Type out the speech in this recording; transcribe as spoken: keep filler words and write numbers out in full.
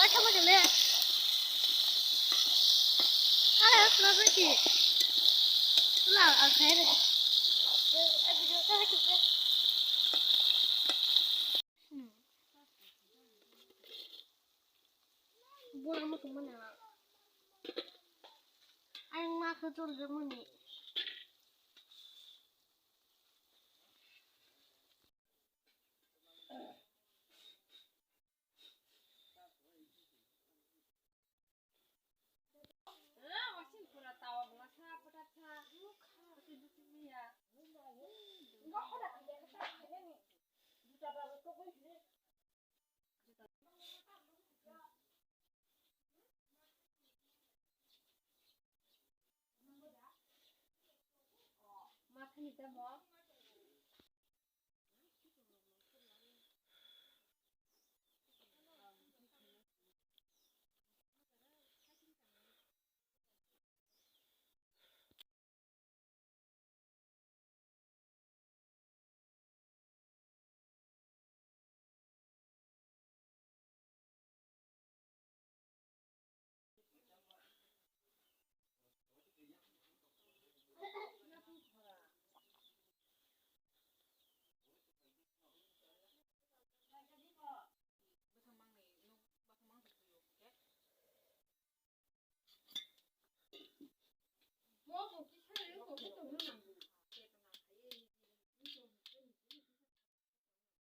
Sama kene. Ala, sama kene. Tula, akhir. Eh, video sa kene. Buang mo semua na. Ayang ma khe chol jagmani. Makhani tamo